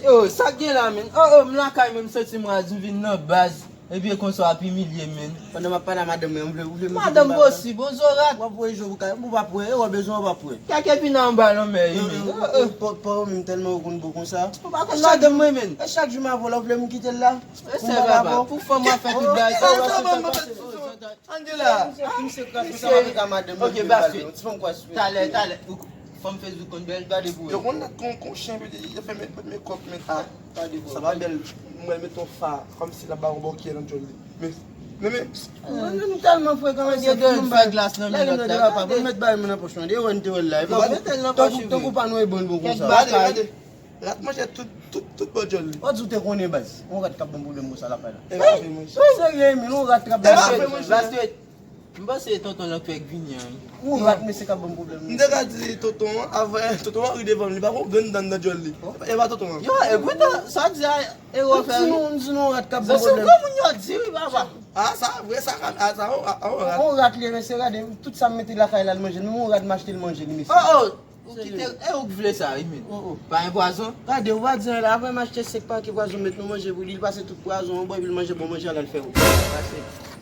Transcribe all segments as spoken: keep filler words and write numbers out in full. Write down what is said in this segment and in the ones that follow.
Oh, sa k gen la, menn? Oh, oh, m lakay, menn, m santi m raz, m vin nan baz. Ebyen, konsa w ap imilye m, menn. Pandan m ap pale a madanm mwen, ou vle, ou vle mete m nan baz la? Madanm posib, bon, zorat. W ap voye je pou kay, ou p ap wè, e w bezwen, w p ap wè. Kèk epi nan anba lanmè, wi, menn. Oh, oh. Pa w menm tèlman ou konn bon konsa. Ou pa konn madanm mwen, menn. E chak jou m avè w la, ou vle m kite l la? Pou m pa avè w? Pou fanm w ap fè tout bagay sa, w ap fè sa pase. Angela, misye kras konsa avèk a madanm mwen. Ok, base. Ti fanm kwa sou. Talè, talè. Fanm Facebook konn bèl, gade pou wè. Yo konn nèt kon, kon chen, yo fè met, met mekòp, met a. Gade pou wè. Sa pa bèl, mwen met yon fa, kòmsi l ap ba yon bòkyè nan djòl li. Men, men, men. Mwen menm tèlman frekan, mesye, pou m bay. Lage m nan de papa, pou m met bagay mwen nan pòch mwen. De wè n te wè l la. Tankou, tankou pa nou e bon bon konsa. Gade, gade. Rat manje tout, tout, tout bò djòl li. Ou di w te konnen baz. Yon rat k ap ban m pwoblèm konsa lakay la. E pa vre, mwen. Serye, Emil, yon rat k ap ban m pwoblèm. E pa vre, mwen. M panse tonton lan fèk vini an. Yon rat mesye k ap ban m pwoblèm. M te ka di tonton an, avè tonton an ri devan m, li pa gon grenn dan nan djòl li. E pa tonton an. Yo, e poutan, sa di a, e w fè ri. M di nou, m di nou yon rat k ap ban m pwoblèm. Se granmoun yo di wi, papa. A, sa vre, sa ka, a, sa, a, a, yon rat. Yon rat li ye, mesye, gade, tout sa m mete lakay la, l manje l. Menm yon rat m achte l manje li, mesye. Oh, oh. Ou kite, e ou k vle sa, wi, men. Oh, oh. Pa gen pwazon? Gade, ou pa di anyen la. Apre m achte senk pake pwazon, m met nan manje pou li, li pase tout pwazon an bò, epi l manje bon manje a, l al fè wout.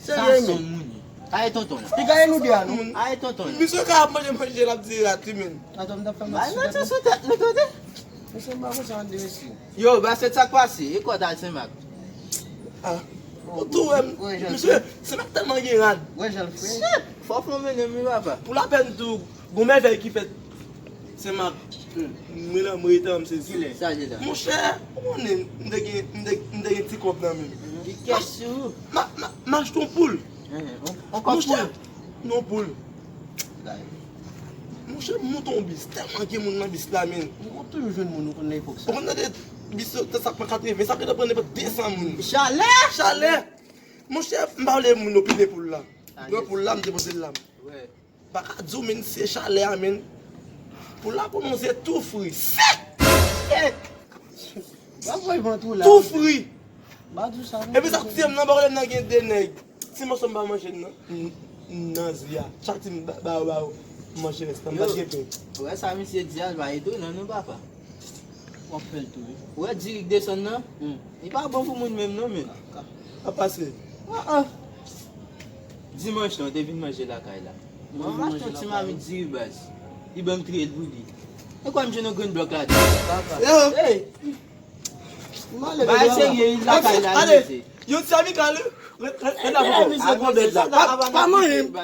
Sa se yon moun. Aye tonton la. Piga e nou de a, non? Aye tonton la. Misye ka ap manje manje, l ap di rat, wi, men. Atann, m t ap fè match sou tèt mwen. Match sou tèt mwen, kote? Mesye, m pa konn sa ann de mesye. Yo, Baskèt, sa k pase? E kò w t al Senmak? Ah. Ou tou wè m. Misye, Senmak tèlman gen rad. Wè jan l fre. Shit! Fò w fè w mennen m, wi, papa. Pou lapèn tou, gon mèvèy ki fèt Senmak. Mwen la, mwen rete an, m sezi. Kilè? Sa je la. Monchè, ou konnen, m te gen, m te, m te gen ti kòb nan men m. Ki kès sou ou? Ma, ma, m achte yon poul. Monchè, yon poul. Monchè, m monte yon bis. Tèlman gen moun nan bis la, men. Ou konn toujou jwenn moun, ou konn nan epòk sa. Ou konn tande bis yo, sa pran katreven, sa gentan pran nenpòt de san moun. Chalè! Chalè! Monchè, m pa vle moun yo pile poul la. Pran poul la, m depoze l la. Pa ka di w, men se chalè a, men. Poul la komanse tou fri. Sèk! Sèk! Tou fri! Epi sa k tiye m nan, m pa konnen m nan gen de nèg. Ti mòso m pa manje nan, nan zi a. Chak ti m ba, ba yo, ba yo. M manje rès la, m pa t gen pen. Ou wè sa misye di a, l pa etonan non, papa. W ap fè l tou, wi. Ou wè diri k desann nan? Li pa bon pou moun menm non, men. Ap pase. Ah, ah. Dimanch lan, te vin manje lakay la. Mwen achte yon ti mamit diri baz. Li ban m triyel pou li. E kwè m jwenn yon grenn blòk ladan. Papa. Hey! Bay serye, li lakay la, li rete. Yon ti amikal, wi. Ret, ret, ret la pou kò. Misye pran bèt la. Pa, pa manyen m.